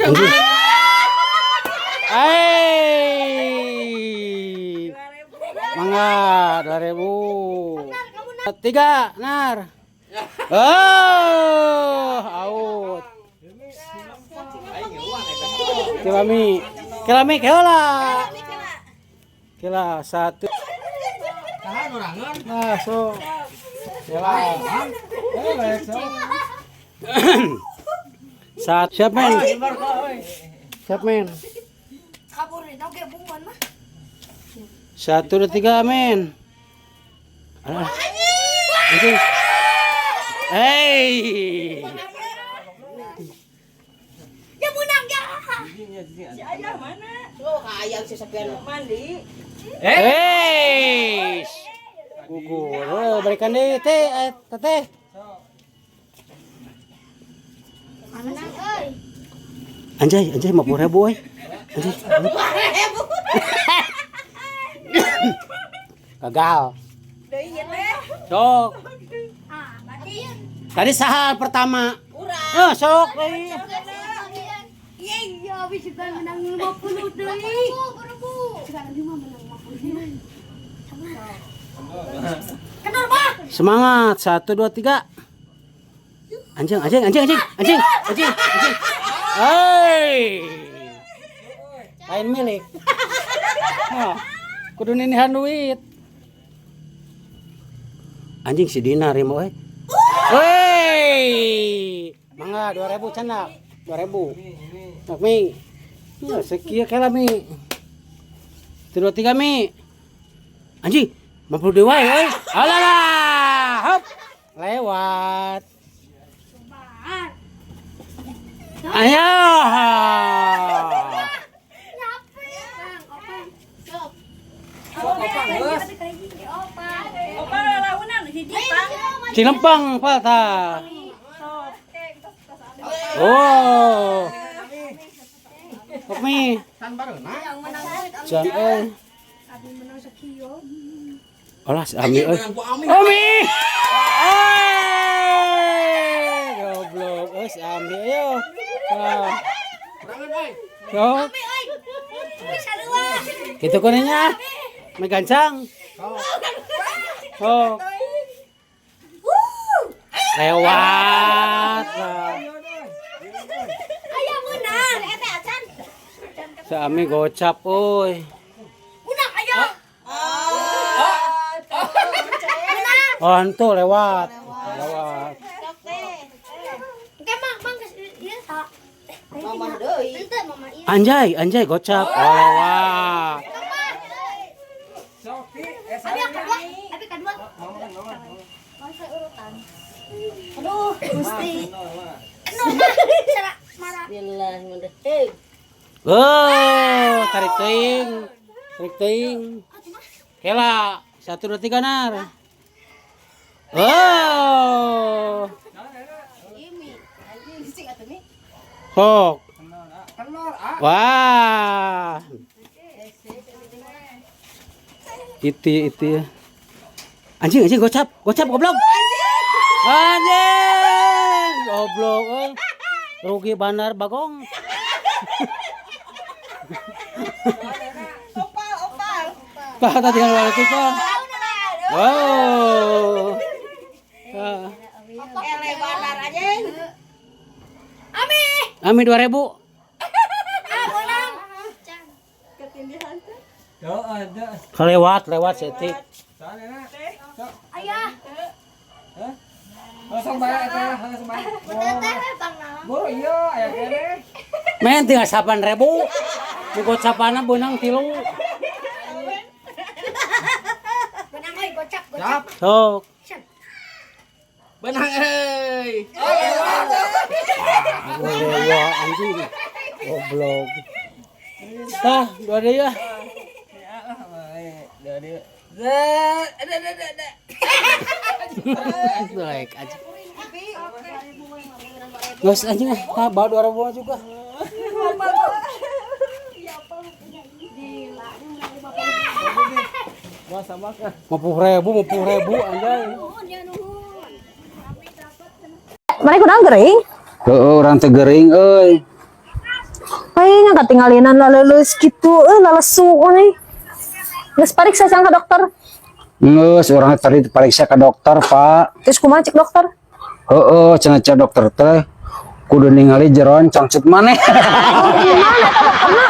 Anjing. Hey. Mangga 2000. Tiga, nar. Oh, out. Kilami. Kilami kela. Kela satu. Nah, so. Kela. Satu. Siap, men. Siap, men. Kabur nih, oke bungan mah. Satu, dua, tiga, men. Alah. Anjing. Hey. Ya menang ya. Si ayah mana? Lo ayam si Sapian mandi. Hey. Gugur. Oh, balikan deh, teh, eh, teteh. Menang euy. Anjay, anjay, 50.000, euy. Anjay. Gagal. Deui ieu teh. Sok. Ah, berarti Tadi sahal pertama. Urang. Eh, sok euy. Iya, iya, habis juga menang 50 deui. Sekarang dia mah menang 50. Kendor, Bang. Semangat. Satu, dua, tiga. Anjing, anjing, anjing, anjing, anjing, anjing, anjing. Hei. Lain milik. Nah, kudu ninihan duit. Anjing si Dinar ya mau, eh. Hei. Mangga 2000 cenah. 2000. Sok mi. Ya, sekieu kela mi. Satu, dua, tiga mi. Anjing, 52 wae euy. Alalah, hop. Lewat. Ayo. Nyape. Bang, opan. Sok. Opa lalaunan hiji pang. Cilempeng palta. Oh. Sok mi. Jan euy. Abi menang sekiyo. Alah si Ami euy. Ami. Hey! Goblok euy si Ami ayo. Nah. Sok. Abi euy. Bisa dua. Gitu kuningnya. May gancang. Sok. Lewat. Lah. Aya menang eta acan. Si Ami gocap euy. Menang aya. Oh, hantu lewat. Lewat. Engke mah mang geus ieu tak. Mama deui. Henteu mama ieu. Anjay, anjay gocap. Oh, lewat. Abi kedua, abi kedua. Masa urutan. Aduh, Gusti. Aduh, mah, cara marah. Oh, tarik teuing. Tarik teuing. Kela, satu dua tiga nar. Oh. Sok. Wah. Itu itu. Anjing anjing gocap, gocap goblok. Anjing, goblok euy. Rugi bandar bagong. Opal, opal. Pak, tadi tinggal balik itu, Pak. Wow. Ah. Ele bandar anjing. Ami. Ami 2000. Ah, menang. Ketindihan teh. Kelewat, lewat setik. Ayah. Langsung bayar teh, langsung bayar. Teteh bang naon? Buru iya, aya kene. Men tinggal 8.000. Nu gocapana beunang 3. Menang euy gocap gocap. Sok. Benang euy. Wah, anjing. Goblok. Tah, dua deui ah. Baik aja. Nggak anjing ah, tah bawa 2000 juga. 50.000, 50.000 anjay. Nuhun ya nuhun. Mana kurang gering? Heeh, urang teh gering euy. Aing katinggalinan laleuleus kitu, euy lalesu nih. Geus pariksa sang ka dokter. Geus, urang tadi diperiksa ke dokter, Pak. Terus kumaha cek dokter? Heeh, cenah cek dokter teh kudu ningali jeroan cangcut maneh. Gimana eta dokterna?